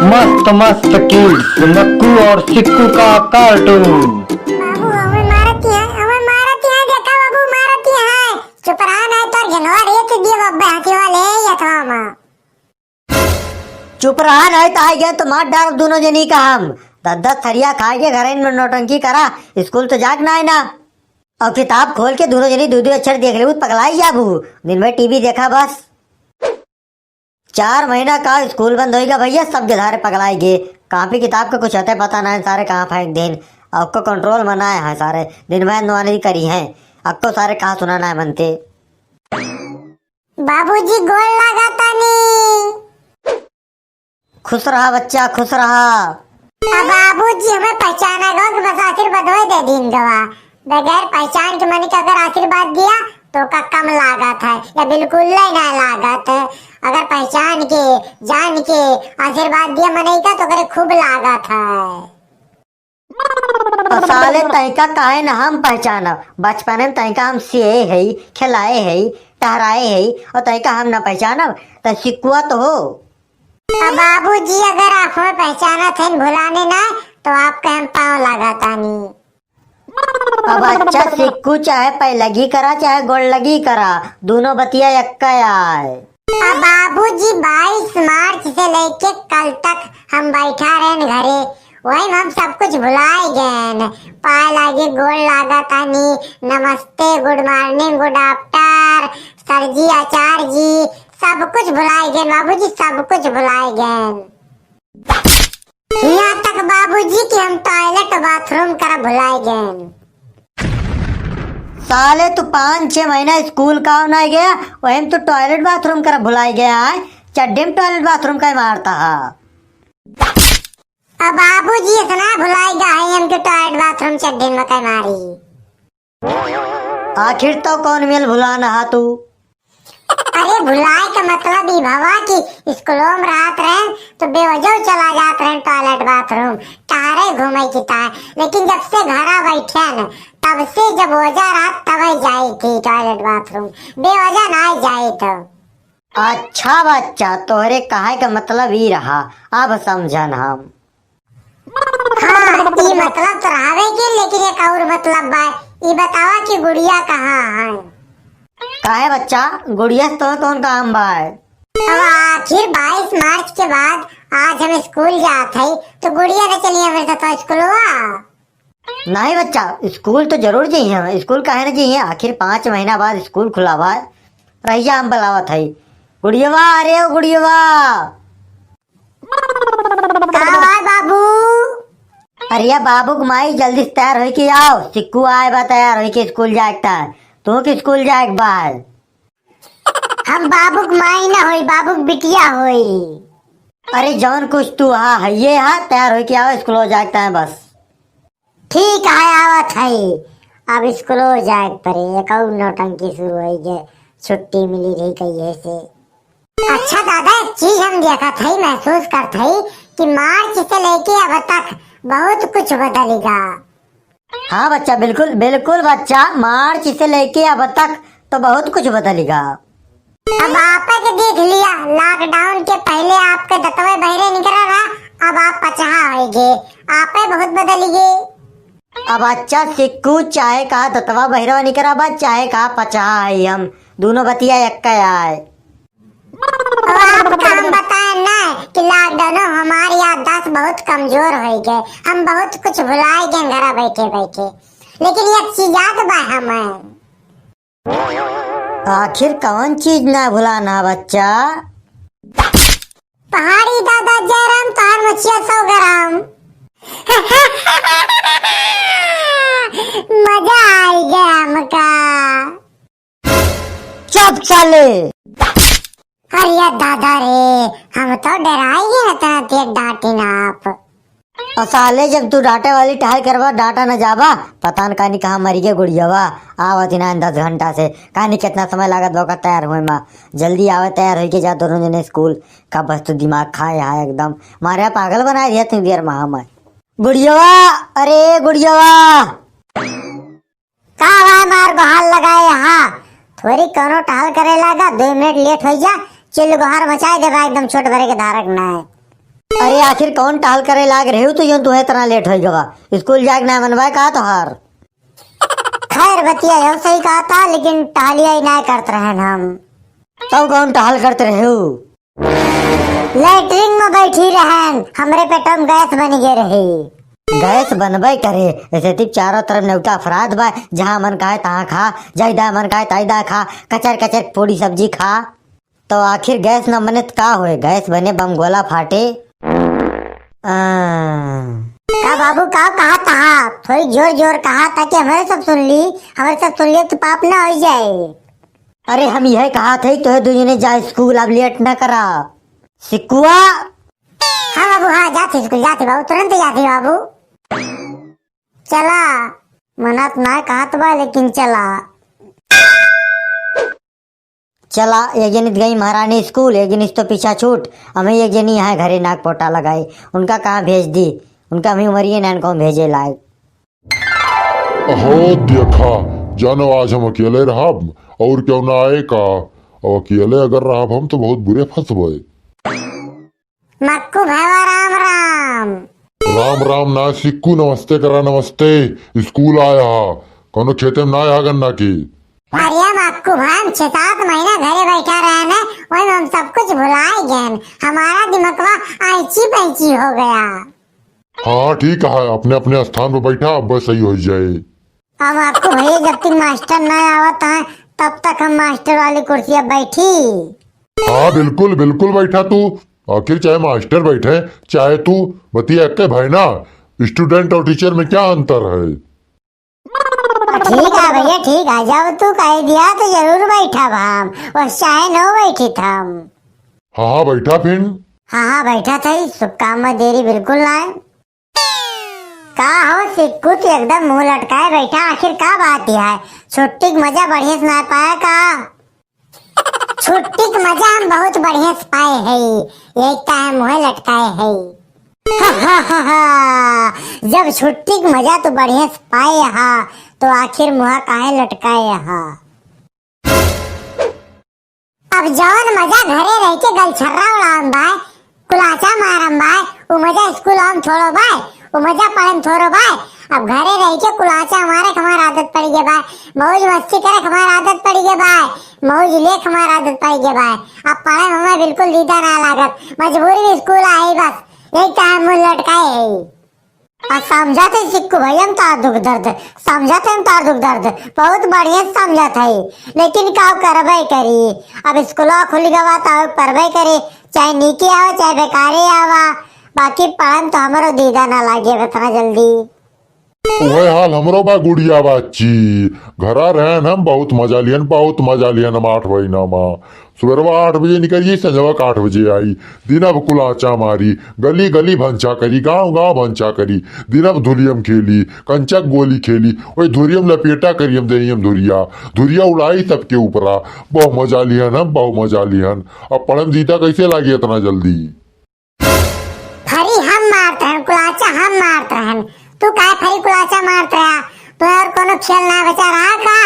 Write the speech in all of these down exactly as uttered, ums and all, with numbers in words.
मस्त मस्त किड्स, नक्कू और सिक्कू का कार्टून। बाबू, हमें मारत है, हमें मारत है, देखा बाबू, मारत है। चुप रहा, नहीं तो घेनवा रेत दिए बाबे हाथी वाले, ये तो हम। चुप रहा, नहीं तो आइ गए तो मार डारब दुनो जनी का हम। दस दस थरिया खाइ के घरे में नौटंकी करा, स्कूल तो जाक नाहीं ना। और किताब खोल के दुनो जनी दुइ दुइ अक्षर देख लेबू त पगलाइ जाबू। दिन भर टीवी देखा बस। चार महीना का स्कूल बंद होइगा भइया, सब के सारे पगलाइ गे। कापी किताब का कुछ अते पता नाहीं, सारे कहाँ फेंक देन। अक्को कंट्रोल मा नाहीं है सारे, दिन भर नौटंकी करी हैं। अक्को सारे कहाँ सुना नाहीं मनते। बाबूजी गोड़ लागा तानी। खुश रहा बच्चा, खुश रहा। अब बाबूजी हमें पहचाना गो कि बस आशीर्वाद होए दे दिन गवा। बगैर पहचान के मने के अगर आशीर्वाद दिया तो का कम लागत है या बिल्कुल ही ना लागत है। अगर पहचान के, जान के आशीर्वाद दिया मने का तो करे खूब लागत है। तो साले तैका काहे न हम पहचानब? बचपने में तैका हम सिए हई, खिलाए हई, टहराए हई, और तैका हम न पहचानब? त सिकुआ तो हो। अब बाबूजी अगर आप हमें पहचानत हैं भुलाने ना, तो आपके हम पाँव लागतानी। अब अच्छा सिक्कू चाहे पैलगी करा, चाहे गोड़ लगी करा, दुनो बतिया एक्का आए। अब बाबूजी बाईस मार्च से लेके कल तक हम बैठा रहेन घरे, वही में हम सब कुछ भुलाए गएन। पाए लागे, गोड़ लागा तानी, नमस्ते, good morning, good after, sir ji, आचार्य जी, सब कुछ भुलाए गएन बाबूजी, सब कुछ भुलाए गएन। यहाँ तक बाबूजी कि हम toilet bathroom करा भुलाए गएन। साले तू पाँच छह महीना स्कूल काहे नाहीं गया, वही में तू toilet bathroom करा भुलाए गया है। चड्डी में toilet bathroom का मारता है। अब बाबूजी इतना भुलाए गया है, हम के toilet bathroom चड्डी में का मारी। आखिर तो कौन मेल भुलाना हा तू? अरे भुलाए का मतलब ई भवा कि स्कूलों में रहत रहेन तो बेवजह चला जात रहेन toilet bathroom, टहरे घूमे की ताय। लेकिन जब से घरा बैठेन तब से जब वजह रहत तबे जाई थी toilet bathroom, बेवजह ना जाई तो। अच्छा बच्चा, तोहरे कहे का मतलब ई रहा, अब समझन हम। हाँ, ई मतलब तो रहबे के, लेकिन एक और मतलब बा। ई बतावा कि गुड़िया कहाँ है? काहे बच्चा, गुड़िया से तोहे कौन काम बा? अब आखिर बाईस मार्च के बाद आज हम स्कूल जात हई, तो गुड़िया न चली हमरे साथ स्कूलवा? नहीं बच्चा, स्कूल तो जरूर जइहे, स्कूल काहे न जइहे, आखिर पाँच महीना बाद स्कूल खुला बा। रहिया हम बुलावत हई। गुड़ियवा, अरे ओ गुड़ियवा। का बा बाबू? अरे या बाबू के माई, जल्दी से तैयार होई के आओ, सिक्कू आए बा तैयार होई के स्कूल जाए के। तू के स्कूल जाए के बा? हम बाबू के माई ना होई, बाबू के बिटिया होई। अरे जौन कुछ तू हा, हइये हा, तैयार होई के आओ, स्कूल जाए के बस। ठीक है, आवत हई। अब स्कूलो जाए के पड़े, एक और नौटंकी शुरू होई गए, छुट्टी मिली रही कहिए से। अच्छा दादा, एक चीज हम देखत हई, महसूस करत हई कि मार्च से लेके अब तक बहुत कुछ बदल गा। हाँ बच्चा, बिल्कुल, बिल्कुल बच्चा, मार्च से लेके अब तक तो बहुत कुछ बदल गा। अब आपे के देख लिया, lockdown के पहले आपके दतवे बहिरे निकरा रहा, अब आप पचहा होइगे, आपे बहुत बदलिगे। अब अच्छा सिक्कू, चाहे कहा दतवा बहिरवा निकरा बा, चाहे कहा पचहा है, हम दुनो बतिया एक्का आए। अब आपका हम बताए ना कि lockdown हमारी याददाश्त बहुत कमजोर होइगे, हम बहुत कुछ भुलाए गए घरा बैठे बैठे, लेकिन एक चीज याद बा हमें। आखिर कौन चीज ना भुलाना बच्चा? पहाड़ी दादा जयराम, तोहार मछिया सौ ग्राम। मजा आई गया हमका। चुप साले। अरे दादा रे, हम तो डराई गए इतना तेज डांटी ना आप। और साले, जब तू डांटे वाली टहल करबा, डांटा न जाबा, पता न कानी कहाँ मरी गए गुड़ियावा। आवत ही ना दस घंटा से, कानी कितना समय लागत बा ओकर तैयार होए मा। जल्दी आवे, तैयार होई के जा दोनों जने स्कूल। का बस तू दिमाग खाए हा एकदम, मारे पागल बनाए दिया तू देर मा हमें। गुड़ियावा, अरे गुड़ियावा। का भाई मार गोहार लगाए हा? थोरी कौनो टहल करे लागा, दो मिनट लेट होई जा, चिल्ल गोहार मचाए देबा एकदम छोट बड़े के धारक ना है। अरे आखिर कौन टहल करे लाग रहे हो तो यूं तुहे इतना लेट होई गवा? स्कूल जाग ना मनवा का तोहार? खैर बतिया यो सही कहा था, लेकिन टहलिया ही ना करत रहन हम। तो कौन टहल करत रहे हो? लैट्रिन में बैठी रहन, हमरे पेटवा में गैस बन गए रहे। गैस बनबे करे, ऐसे तिप चारों तरफ नेवता अफराध बा, जहाँ मन कहे तहाँ खा, जैदा मन कहे तैदा खा, कचर कचर पूरी सब्जी खा। तो आखिर गैस न बने त का होए? गैस बने बम गोला फाटे। आ। का बाबू का कहा तहा? थोड़ी जोर जोर कहा ताकि हमरे सब सुन ली, हमरे सब सुन ली तो पाप ना हो जाए। अरे हम यह कहा थे तोहे दो जने जा स्कूल, अब लेट ना करा। सिकुआ। हाँ बाबू, हाँ, जात ही स्कूल, जात ही बाबू, तुरंत जात ही बाबू। चला, मना त ना कहत बा, लेकिन चला। चला, एक जनी त गई महारानी स्कूल, एक जनी तो पीछा छूट, हमें एक जनी यहाँ घरे नाक पोटा लगाई, उनका कहाँ भेज दी, उनका हमें उमरिये नान कौन भेजे लायक। अहो देखा, जानो आज हम अकेले रहब, और क्यों ना आए का? और अकेले अगर रहब हम तो बहुत बुरे फंसबे। मक्कू भैया राम राम। राम राम ना सिक्कू, नमस्ते करा, नमस्ते। स्कूल आया हा, कौनो खेते में ना आया गन्ना की? अरे मक्कू भाई, हम छह सात महीना घरे बैठा रहे न, वही में हम सब कुछ भुलाए गए। हमारा दिमागवा आइची पैची हो गया। हाँ ठीक है, अपने अपने स्थान पर बैठा, अब सही हो जाए। अब आपको भैया जब तक मास्टर ना आवत है, तब तक हम मास्टर वाली कुर्सी पे बैठी। हाँ बिल्कुल बिल्कुल बैठा तू, आखिर चाहे मास्टर बैठे चाहे तू, बतिया एक भाई ना। स्टूडेंट और टीचर में क्या अंतर है? ठीक है भैया, ठीक है, जब तू कह दिया तो जरूर बैठा हम, बस चाहे न बैठी हम। हाँ हाँ बैठा फिर। हाँ हाँ बैठा था, शुभ काम में देरी बिल्कुल ना है। का हो सिक्कू, तू एकदम मुंह लटकाए बैठा, आखिर का बात है? छुट्टी के मजा बढ़िया से ना पाया का? छुट्टी के मजा हम बहुत बढ़िया से पाए है, यही तो हम मुंह लटकाए है। जब छुट्टी के मजा तू बढ़िया से पाए हा, तो आखिर मुंह काहे लटकाए हा? अब जवन मजा घरे रह के गलछर्रा उड़ावम बाय, कुलाचा मारम बाय, उ मजा स्कूल आम थोड़ो बाय, उ मजा पढ़म थोड़ो बाय। अब घरे रह के कुलाचा मारे के हमार आदत पड़ गए बाय, मौज मस्ती करे के हमार आदत पड़ गए बाय, मौज ले के हमार आदत पड़ गए बाय। अब पढ़े में हमें बिल्कुल दीदा ना लागत, मजबूरी में स्कूल आई बस, यही तो हम मुंह लटकाए है। आ समझत है सिक्कू भाई, हम तार दुख दर्द, समझत है हम तार दुख दर्द, बहुत बढ़िया से समझत है, लेकिन का करबे करी, अब स्कूलवा खुल गवा तो पढ़बे करे, चाहे नीके आवा चाहे बेकारे आवा, बाकी पढ़न तो हमरो दीदा ना लागे अब इतना जल्दी। उहे हाल हमरो बा गुड़िया बाची, घरा रहन हम बहुत मजा लिहन, बहुत मजा लिहन हम आठ महीना मा। सुबेरवा आठ बजे निकली, संझवा के आठ बजे आई। दिन अब कुलाचा मारी, गली गली भंचा करी, गांव गांव भंचा करी। दिन अब धुलियम खेली, कंचक गोली खेली, ओए धुरियम लपेटा करी हम देहियम धुरिया। धुरिया उड़ाई सबके ऊपरा। बहु मजा लिहन हम, बहु मजा लिहन। अब पढ़म दीदा कैसे लागी इतना जल्दी? फरी हम मारत रहन, कुलाचा हम मारत रहन। तू काहे फरी कुलाचा मारत रहा? तो और कोनो खेल ना बचा रहा का?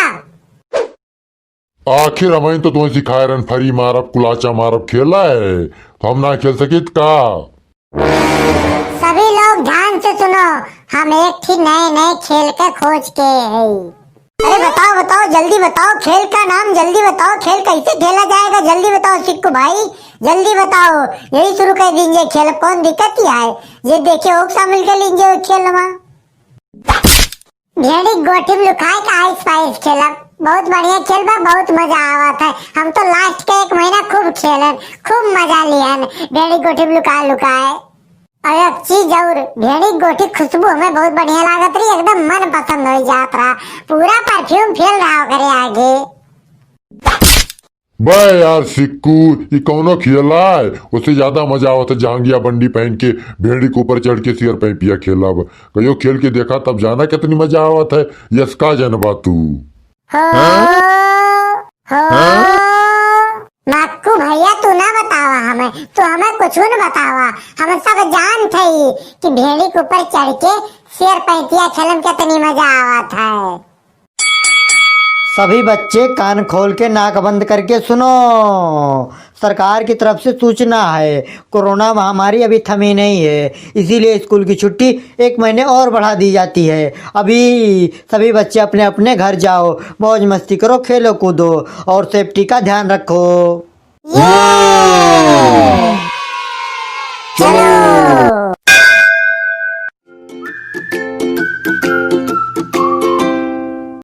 आखिर हमइन तो तुम्हें सिखाए रहन, फरी मारब, कुलाचा मारब, खेला है, तो हम ना खेल सकित का? सभी लोग ध्यान से सुनो, हम एक ठे नए नए खेल के खोज के है। अरे बताओ, बताओ, जल्दी बताओ, खेल का नाम जल्दी बताओ, खेल कैसे खेला जाएगा, जल्दी बताओ सिक्कू भाई, जल्दी बताओ, यही शुरू कर दीजिए खेल, कौन दिक्कत ही है, ये देखिए, ओक शामिल कर लीजिए खेल में। भेड़ी गोटी में लुकाए का आइस पाइस खेलब। बहुत बढ़िया खेल बा, बहुत मजा आवत है। हम तो लास्ट के एक महीना खूब खेलन, खूब मजा लियन भेड़ी गोटी में लुकाए लुकाए। और एक चीज और, भेड़ी गोटी खुशबू हमें बहुत बढ़िया लागत रही, एकदम मन पसंद हो जात रहा, पूरा परफ्यूम फेल रहा ओकरे आगे। बे यार सिक्कू, ई कौनो खेला है? उससे ज्यादा मजा आवत है जहांगिया बंडी पहन के भेड़ी के ऊपर चढ़ के सियर पैपिया खेलब। कहियो खेल के देखा तब जाना कितनी मजा आवत है। यस का जनबा तू? हो, हाँ? हो। हाँ? मक्कू भैया तू ना बतावा हमें, तू हमें कुछ न बतावा। हम सब जानत हई कि भेड़ी के ऊपर चढ़ के सियर पैपिया खेलम कितनी मजा आवत है। सभी बच्चे कान खोल के नाक बंद करके सुनो। सरकार की तरफ से सूचना है, कोरोना महामारी अभी थमी नहीं है, इसीलिए स्कूल की छुट्टी एक महीने और बढ़ा दी जाती है। अभी सभी बच्चे अपने अपने घर जाओ, मौज मस्ती करो, खेलो कूदो और सेफ्टी का ध्यान रखो।